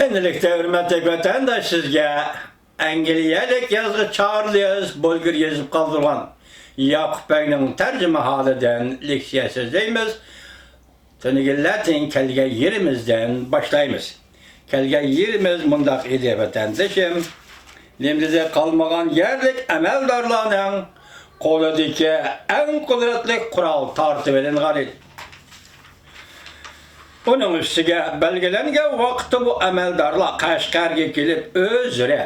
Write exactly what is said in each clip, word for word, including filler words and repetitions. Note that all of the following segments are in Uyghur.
ئىنىلىكتە ھۆرمەتلىك ۋەتەنداش، سىزگە ئەنگلىيەلىك يازغۇچى چارلىز بولگېر يېزىپ قالدۇرغان ياقۇپ بەگنىڭ تەرجىمىھالىدىن لېكسىيە سۆزلەيمىز. تۈنۈگۈنلەتىن كەلگەن يېرىمىزدىن باشلايمىز. كەلگەن يېرىمىز مۇنداق ئىدى، ۋەتەندىشىم. نېمىدە قالمىغان يەرلىك ئەمەلدارلارنىڭ قولىدىكى ئەڭ قۇدرەتلىك قورال تارتىۋېلىنغان ئىدى. ئۇنىڭ ئۈستىگە بەلگىلەنگەن ۋاقىتتا بۇ ئەمەلدارلار قەشقەرگە كېلىپ، ئۆزرە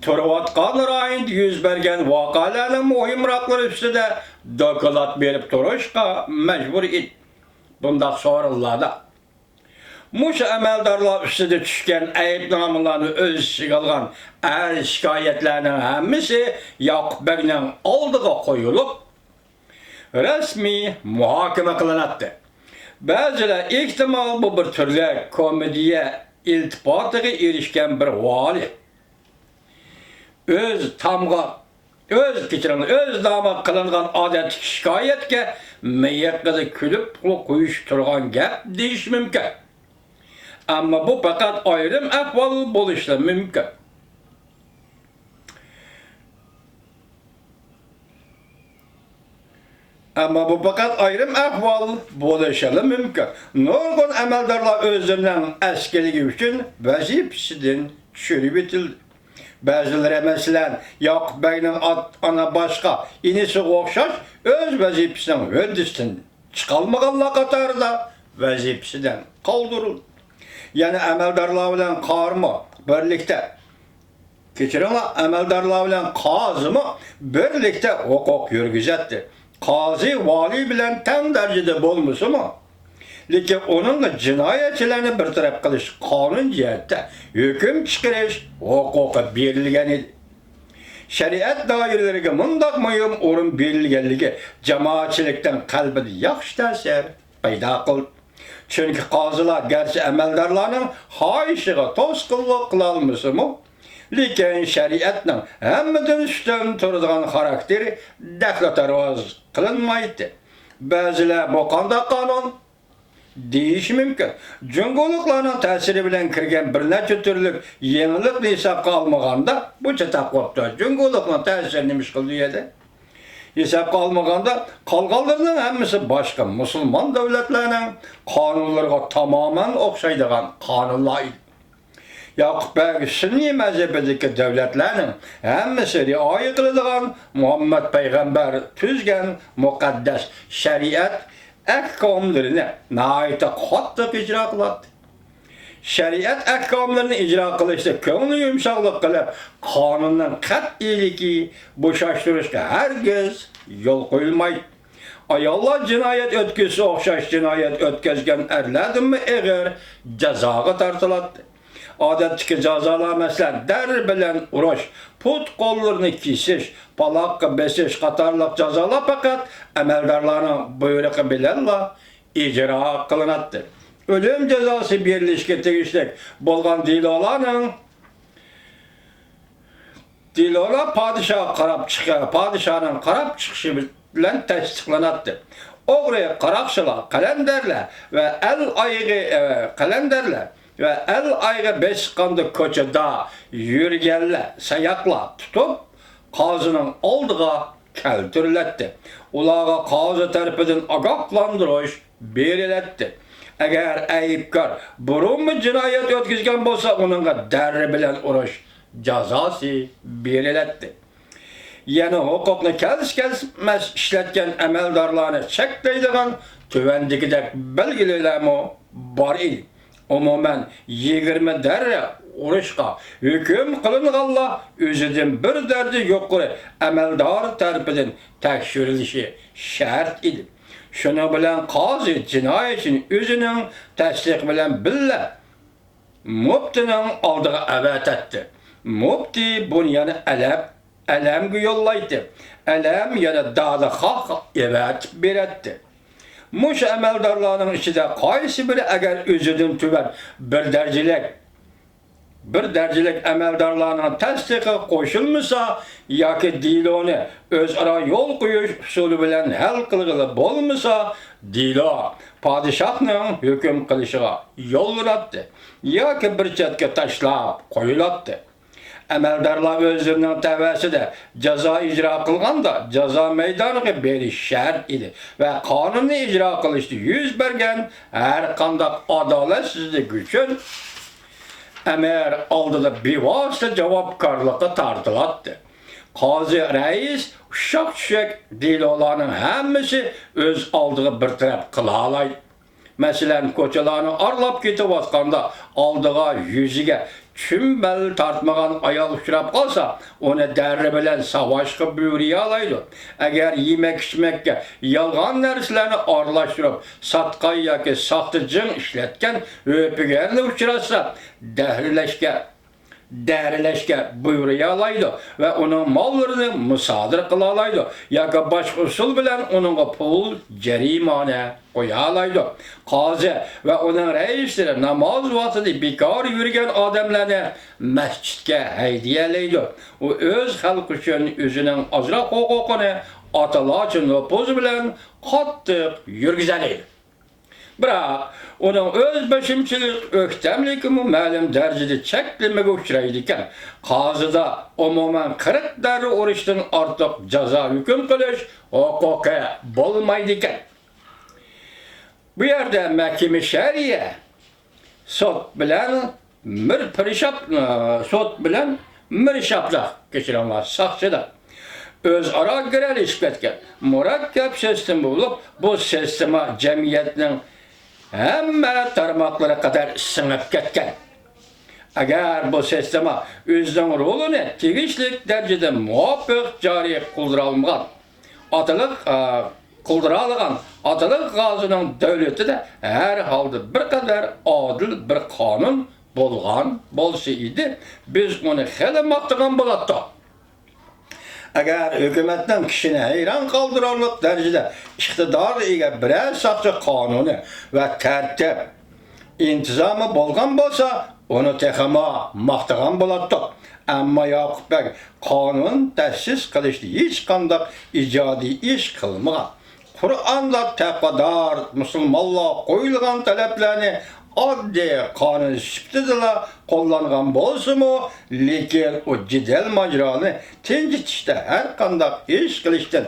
تۇرۇۋاتقان رايوندا يۈز بەرگەن ۋەقەلەرنىڭ مۇھىمراقلىرى ئۈستىدە دوكلات بېرىپ تۇرۇشقا مەجبۇر ئىدى. بۇنداق سورۇنلاردا مۇشۇ ئەمەلدارلار ئۈستىدە چۈشكەن ئەيىبنامىلارنى ئۆز ئىچىگە ئالغان ئەرز-شىكايەتلەرنىڭ ھەممىسى ياقۇپ بەگنىڭ ئالدىغا قويۇلۇپ، رەسمىي مۇھاكىمە قىلىناتتى. بەزىلەر ئېھتىمال بۇ بىر تۈرلۈك كومېدىيە ئىلتىپاتىغا ئېرىشكەن بىر ۋالىي ئۆز تامغا، ئۆز، كەچۈرۈڭ، ئۆز نامىغا قىلىنغان ئادەتتىكى شىكايەتكە مىيىقىدا كۈلۈپ قويۇش تۇرغان گەپ دېيىش مۇمكىن. ئەمما بۇ پەقەت ئايرىم ئەھۋال بولۇشلا مۇمكىن. ئەمما بۇ پەقەت ئايرىم ئەھۋال بولۇشىلا مۇمكىن. نۇرغۇن ئەمەلدارلار ئۆزلىرىنىڭ ئەسكىلىكى ئۈچۈن ۋەزىپىسىدىن چۈشۈرۈۋېتىلدى. بەزىلىرى، مەسىلەن، ياقۇپ بەگنىڭ ئات-ئانا باشقا ئىنىسىغا ئوخشاش ئۆز ۋەزىپىسىنىڭ ھۆددىسىدىن چىقالمىغانلار قاتارىدا ۋەزىپىسىدىن قالدۇرۇلدى. يەنە ئەمەلدارلار بىلەن قارىمۇ بىرلىكتە، كەچۈرۈڭلار، ئەمەلدارلار بىلەن قازىمۇ بىرلىكتە ھوقۇق يۈرگۈزەتتى. قازى ۋالىي بىلەن تەڭ دەرىجىدە بولمىسىمۇ، لېكىن ئۇنىڭغا جىنايەتچىلەرنى بىر تەرەپ قىلىش قانۇن جەھەتتە ھۆكۈم چىقىرىش ھوقۇقى بېرىلگەن ئىدى. شەرىئەت دائىرىلىرىگە مۇنداق مۇھىم ئورۇن بېرىلگەنلىكى جامائەتچىلىكنىڭ قەلبىدە ياخشى تەسىر پەيدا قىلدى. چۈنكى قازىلار گەرچە ئەمەلدارلارنىڭ خاھىشىغا توسقۇنلۇق قىلالمىسىمۇ، لېكىن شەرىئەتنىڭ ھەممىدىن ئۈستۈن تۇرىدىغان خاراكتېرى دەخلى-تەرۇز قىلىنمايتتى. بەزىلەر «بۇ قانداق قانۇن؟» دېيىشى مۇمكىن. جۇڭگولۇقلارنىڭ تەسىرى بىلەن كىرگەن بىر نەچچە تۈرلۈك يېڭىلىقنى ھېسابقا ئالمىغاندا، بۇ چاتاق بوپتۇ. جۇڭگولۇقنىڭ تەسىرى نېمە ئىش قىلىدۇ ئۇ يەردە؟ ھېسابقا ئالمىغاندا، قالغانلىرىنىڭ ھەممىسى باشقا مۇسۇلمان دۆلەتلەرنىڭ قانۇنلىرىغا تامامەن ئوخشايدىغان قانۇنلار ئىدى. ياقۇپ بەگ سۈننىي مەزھىپىدىكى دۆلەتلەرنىڭ ھەممىسى رىئايە قىلىدىغان مۇھەممەد پەيغەمبەر تۈزگەن مۇقەددەس شەرىئەت ئەھكاملىرىنى ناھايىتى قاتتىق ئىجرا قىلاتتى. شەرىئەت ئەھكاملىرىنى ئىجرا قىلىشتا كۆڭلى يۇمشاقلىق قىلىپ، قانۇننىڭ قەتئىيلىكى بوشاشتۇرۇشقا ھەرگىز يول قويۇلمايدۇ. ئاياللار جىنايەت ئۆتكۈزسە ئوخشاش جىنايەت ئۆتكۈزگەن ئەرلەردىنمۇ ئېغىر جازاغا تارتىلاتتى. ئادەتتىكى جازالار، مەسىلەن، دەررە بىلەن ئۇرۇش، پۇت-قوللىرىنى كېسىش، پالاققا بېسىش قاتارلىق جازالار پەقەت ئەمەلدارلارنىڭ بۇيرۇقى بىلەنلا ئىجرا قىلىناتتى. ئۆلۈم جازاسى بېرىلىشكە تېگىشلىك بولغان دېلولارنىڭ، دېلولار پادىشاھ قاراپ چىق-، پادىشاھنىڭ قاراپ چىقىشى بىلەن تەستىقلىناتتى. ئوغرى قاراقچىلار، قەلەندەرلەر ۋە ئەل ئايىغى، ئە، قەلەندەرلەر ۋە ئەل ئايىغى بېسىققاندا كوچىدا يۈرگەنلەر، ساياقلار تۇتۇپ، قازىنىڭ ئالدىغا كەلتۈرۈلەتتى. ئۇلارغا قازى تەرىپىدىن ئاگاھلاندۇرۇش بېرىلەتتى. ئەگەر ئەيىبكار بۇرۇنمۇ جىنايەت ئۆتكۈزگەن بولسا، ئۇنىڭغا دەررە بىلەن ئۇرۇش جازاسى بېرىلەتتى. يەنە ھوقۇقنى كەلسە-كەلمەس ئىشلەتكەن ئەمەلدارلارنى چەكلەيدىغان تۆۋەندىكىدەك بەلگىلىمىلەرمۇ بار ئىدى. ئومۇمەن، يىگىرمە دەررە ئۇرۇشقا ھۆكۈم قىلىنغانلار ئۆزىدىن بىر دەرىجە يۇقىرى ئەمەلدار تەرىپىدىن تەكشۈرۈلۈشى شەرت ئىدى. شۇنىڭ بىلەن قازى جىنايەتچىنى ئۆزىنىڭ تەستىقى بىلەن بىللە مۇپتىنىڭ ئالدىغا ئەۋەتەتتى. مۇپتى بۇنى يەنە ئەلەپ، ئەلەمگە يوللايتتى. ئەلەم يەنە دادىخاھقا ئەۋەتىپ بېرەتتى. مۇشۇ ئەمەلدارلارنىڭ ئىچىدە قايسى بىرى ئەگەر ئۆزىدىن تۆۋەن بىر دەرىجىلىك بىر دەرىجىلىك ئەمەلدارلارنىڭ تەستىقىغا قوشۇلمىسا ياكى دېلونى ئۆزئارا يول قويۇش ئۇسۇلى بىلەن ھەل قىلغىلى بولمىسا، دېلو پادىشاھنىڭ ھۆكۈم قىلىشىغا يوللىناتتى ياكى بىر چەتكە تاشلاپ قويۇلاتتى. ئەمەلدارلار ئۆزلىرىنىڭ تەۋەسىدە جازا ئىجرا قىلغاندا، جازا مەيدانىغا بېرىش شەرت ئىدى ۋە قانۇننى ئىجرا قىلىشتا يۈز بەرگەن ھەر قانداق ئادالەتسىزلىك ئۈچۈن ئەمىر ئالدىدا بىۋاسىتە جاۋابكارلىققا تارتىلاتتى. قازى رەئىس ئۇششاق-چۈششەك دېلولارنىڭ ھەممىسى ئۆز ئالدىغا بىر تەرەپ قىلالايدۇ. مەسىلەن، كوچىلارنى ئارىلاپ كېتىۋاتقاندا ئالدىغا يۈزىگە چۈمبەل تارتمىغان ئايال ئۇچراپ قالسا، ئۇنى دەررە بىلەن ساۋاشقا بۇيرۇيالايدۇ. ئەگەر يېمەك-ئىچمەككە يالغان نەرسىلەرنى ئارىلاشتۇرۇپ ساتقان ياكى ساختا جىڭ ئىشلەتكەن ھۆپىگەرنى ئۇچراتسا، دەھرىلەشكە دەرىلەشكە بۇيرۇيالايدۇ ۋە ئۇنىڭ ماللىرىنى مۇسادىرە قىلالايدۇ ياكى باشقا ئۇسۇل بىلەن ئۇنىڭغا پۇل، جەرىمانە قويالايدۇ. قازى ۋە ئۇنىڭ رەئىسلىرى ناماز ۋاقتىدا بىكار يۈرگەن ئادەملەرنى مەسچىتكە ھەيدىيەلەيدۇ. ئۇ ئۆز خەلقى ئۈچۈن ئۆزىنىڭ ئازراق ھوقۇقىنى ئاتىلارچە نوپۇز بىلەن قاتتىق يۈرگۈزەلەيدۇ. بىراق، ئۇنىڭ ئۆز بېشىمچىلىق ئۆكتەملىكىمۇ مەلۇم دەرىجىدە چەكلىمىگە ئۇچرايدىكەن. قازىدا ئومۇمەن قىرىق دەررە ئۇرۇشتىن ئارتۇق جازا ھۆكۈم قىلىش ھوقۇقى بولمايدىكەن. بۇ يەردە مەھكىمە شەرئىيە سوت بىلەن مىر پىرشاپ، سوت بىلەن مىرشاپلار، كەچۈرۈڭلار، ساقچىلار ئۆزئارا گىرەلىشىپ كەتكەن مۇرەككەپ سىستېما بولۇپ، بۇ سىستېما جەمئىيەتنىڭ ھەممە تارماقلىرى قەدەر سىڭىپ كەتكەن. ئەگەر بۇ سىستېما ئۆزىنىڭ رولىنى تېگىشلىك دەرىجىدە مۇۋاپىق جارى قىلدۇرالمىغان، ئاتىلىق، ئا، قىلدۇرالىغان ئاتىلىق غازىنىڭ دۆلىتىدە ھەر ھالدا بىر قەدەر ئادىل بىر قانۇن بولغان بولسا ئىدى، بىز ئۇنى خېلى ماختىغان بولاتتۇق. ئەگەر ھۆكۈمەتنىڭ كىشىنى ھەيران قالدۇرارلىق دەرىجىدە ئىقتىدارغا ئىگە بىرەر ساقچى قانۇنى ۋە تەرتىپ، ئىنتىزامى بولغان بولسا، ئۇنى تېخىمۇ ماختىغان بولاتتۇق. ئەمما ياقۇپ بەگ قانۇن تەسىس قىلىشتا ھېچقانداق ئىجادىي ئىش قىلمىغان. قۇرئاندا تەقۋادار مۇسۇلمانلارغا قويۇلغان تەلەپلەرنى ئاددىي قانۇن سۈپىتىدىلا قوللانغان بولسىمۇ، لېكىن ئۇ جېدەل ماجىرانى تىنجىتىشتا ھەرقانداق ئىش قىلىشتىن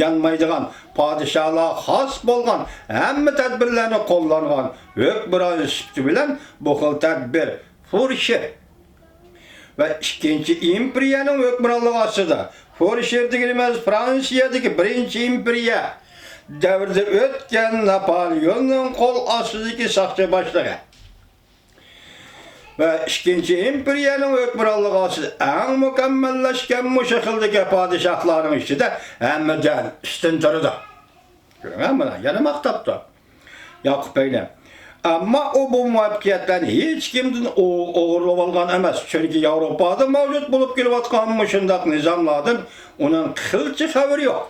يانمايدىغان، پادىشاھلارغا خاس بولغان ھەممە تەدبىرلەرنى قوللانغان ھۆكۈمران سۈپىتى بىلەن بۇ خىل تەدبىر فۇرشېر ۋە ئىككىنچى ئىمپېرىيەنىڭ ھۆكۈمرانلىقى ئاستىدا، فۇرشېر دېگىنىمىز فرانسىيەدىكى بىرىنچى ئىمپېرىيە دەۋرىدە ئۆتكەن ناپالېئوننىڭ قول ئاستىدىكى ساقچى باشلىقى ۋە ئىككىنچى ئىمپېرىيەنىڭ ھۆكۈمرانلىقى ئاستىدا ئەڭ مۇكەممەللەشكەن مۇشۇ خىلدىكى پادىشاھلارنىڭ ئىچىدە ھەممىدىن ئۈستۈن تۇرىدۇ. كۆرۈڭە مانا، يەنە ماختاپتۇ ياقۇپ بەگنى. ئەمما ئۇ بۇ مۇۋەپپەقىيەتلەرنى ھېچكىمدىن ئو-، ئوغرىلىۋالغان ئەمەس، چۈنكى ياۋروپادا مەۋجۇت بولۇپ كېلىۋاتقان مۇشۇنداق نىزاملاردىن ئۇنىڭ قىلچە خەۋىرى يوق.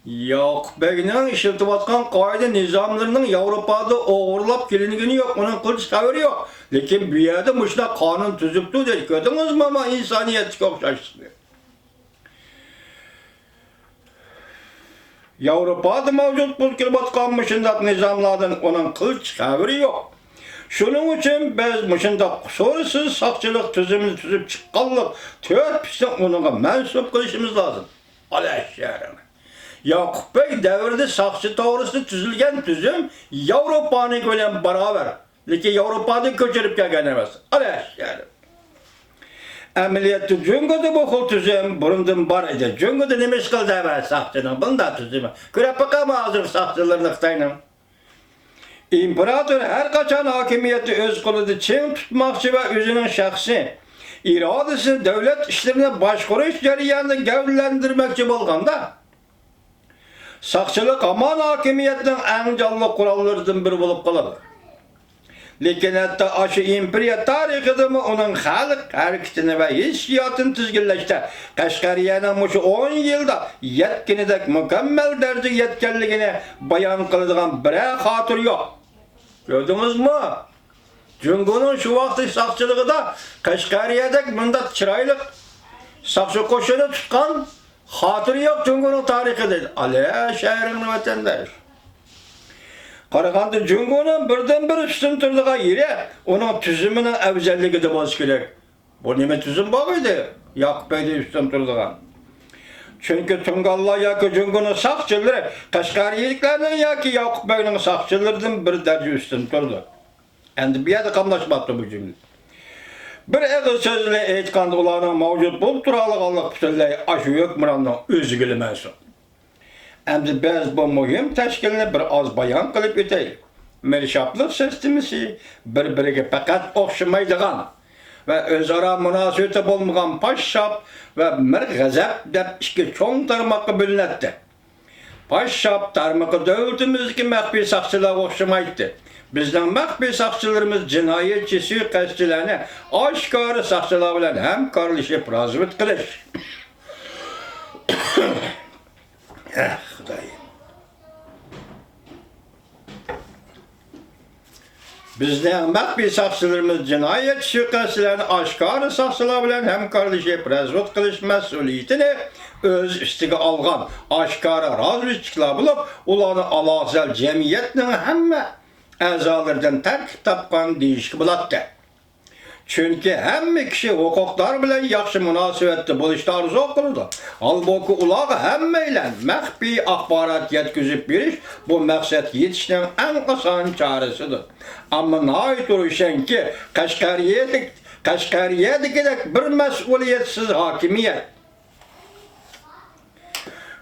ياقۇپ بەگنىڭ ئىشلىتىۋاتقان قائىدە نىزاملىرىنىڭ ياۋروپادا ئوغرىلاپ كېلىنگىنى يوق، ئۇنىڭ قىلچە خەۋىرى يوق. لېكىن بۇ يەردە مۇشۇنداق قانۇن تۈزۈپتۇ دەيدۇ. كۆردىڭىزمۇ ما ئىنسانىيەتتىكى ئوخشاشلىقنى؟ ياۋروپادا مەۋجۇت بولۇپ كېلىۋاتقان مۇشۇنداق نىزاملاردىن ئۇنىڭ قىلچە خەۋىرى يوق. شۇنىڭ ئۈچۈن بىز مۇشۇنداق قۇسۇرسىز ساقچىلىق تۈزۈمىنى تۈزۈپ چىققانلىق تۆت پىسنى ئۇنىڭغا مەنسۇپ قىلىشىمىز لازىم. ئالاش شەھىرىنى. ياقۇپ بەگ دەۋرىدە ساقچى توغرىسىدا تۈزۈلگەن تۈزۈم ياۋروپانىڭكى بىلەن باراۋەر. لېكىن ياۋروپادىن كۆچۈرۈپ كەلگەن ئەمەس. ئالاش شەھىرى. ئەمەلىيەتتە جۇڭگودا بۇ خىل تۈزۈم بۇرۇندىن بار ئىدى. جۇڭگودا نېمە ئىش قىلدى ئەمەس ساقچىنىڭ بۇنداق تۈزۈمى؟ كۆرۈپ باقامۇ ھازىرقى ساقچىلىرىنى خىتاينىڭ؟ ئىمپېراتور ھەر قاچان ھاكىمىيەتنى ئۆز قولىدا چىڭ تۇتماقچى ۋە ئۆزىنىڭ شەخسىي ئىرادىسىنى دۆلەت ئىشلىرىنى باشقۇرۇش جەريانىدا گەۋدىلەندۈرمەكچى بولغاندا، ساقچىلىق ھامان ھاكىمىيەتنىڭ ئەڭ جانلىق قوراللىرىدىن بىرى بولۇپ قالىدۇ. لېكىن ھەتتا ئاشۇ ئىمپېرىيە تارىخىدىمۇ ئۇنىڭ خەلق ھەرىكىتىنى ۋە ھېسسىياتىنى تىزگىنلەشتە قەشقەرىيەنىڭ مۇشۇ ئون يىلدا يەتكىنىدەك مۇكەممەل دەرىجىگە يەتكەنلىكىنى بايان قىلىدىغان بىرەر خاتىرە يوق. كۆردىڭىزمۇ؟ جۇڭگونىڭ شۇ ۋاقىتتىكى ساقچىلىقىدا قەشقەرىيەدەك مۇنداق چىرايلىق ساقچى قوشۇنى تۇتقان خاتىرە يوق جۇڭگونىڭ تارىخىدا. ئالە شەھىرىڭنى ۋەتەنداش. قارىغاندا جۇڭگونىڭ بىردىنبىر ئۈستۈن تۇرىدىغان يېرى ئۇنىڭ تۈزۈمىنىڭ ئەۋزەللىكىدە بولسا كېرەك. بۇ نېمە تۈزۈم بار ئىدى؟ ياقۇپ بەگدىن ئۈستۈن تۇرىدىغان. چۈنكى تۇڭگانلار ياكى جۇڭگونىڭ ساقچىلىرى قەشقەرىيەلىكلەرنىڭ ياكى ياقۇپ بەگنىڭ ساقچىلىرىدىن بىر دەرىجە ئۈستۈن تۇرىدۇ. ئەمدى بۇ يەردە قاملاشماپتۇ بۇ جۈملە. بىر ئېغىز سۆز بىلەن ئېيتقاندا، ئۇلارنىڭ مەۋجۇت بولۇپ تۇرالىغانلىقى پۈتۈنلەي ئاشۇ ھۆكۈمراننىڭ ئۆزىگىلا مەنسۇپ. ئەمدى بىز بۇ مۇھىم تەشكىلنى بىر ئاز بايان قىلىپ ئۆتەيلى. مىرشاپلىق سىستېمىسى بىر-بىرىگە پەقەت ئوخشىمايدىغان ۋە ئۆزئارا مۇناسىۋىتى بولمىغان پاششاپ ۋە مىرغەزەپ دەپ ئىككى چوڭ تارماققا بۆلۈنەتتى. پاششاپ تارمىقى دۆلىتىمىزدىكى مەخپىي ساقچىلارغا ئوخشىمايتتى. بىزنىڭ مەخپىي ساقچىلىرىمىز جىنايەتچى سۇيىقەستچىلەرنى ئاشكارا ساقچىلار بىلەن ھەمكارلىشىپ رازۋېدكا قىلىش. ئەھ، خۇدايىم. بىزنىڭ مەخپىي ساقچىلىرىمىز جىنايەت سۇيىقەستچىلەرنى ئاشكارا ساقچىلار بىلەن ھەمكارلىشىپ رازۋېدكا قىلىش مەسئۇلىيىتىنى ئۆز ئۈستىگە ئالغان ئاشكارا رازۋېدچىكلار بولۇپ، ئۇلارنى ئالاھىدە جەمئىيەتنىڭ ھەممە ئەزالىرىدىن تەركىب تاپقان دېيىشكە بولاتتى. چۈنكى ھەممە كىشى ھوقۇقدار بىلەن ياخشى مۇناسىۋەتتە بولۇشنى ئارزۇ قىلىدۇ. ھالبۇكى، ئۇلارغا ھەممەيلەن مەخپىي ئاخبارات يەتكۈزۈپ بېرىش بۇ مەقسەتكە يېتىشنىڭ ئەڭ ئاسان چارىسىدۇر. ئەمما ناھايىتى روشەنكى، قەشقەرىيەدىك-، قەشقەرىيەدىكىدەك بىر مەسئۇلىيەتسىز ھاكىمىيەت،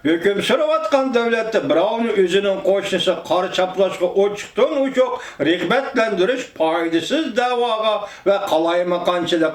ھۆكۈم سۈرۈۋاتقان دۆلەتتە بىراۋنى ئۆزىنىڭ قوشنىسى قارا چاپلاشقا ئوچۇقتىن-ئوچۇق رىغبەتلەندۈرۈش پايدىسىز دەۋاغا ۋە قالايمىقانچىلىققا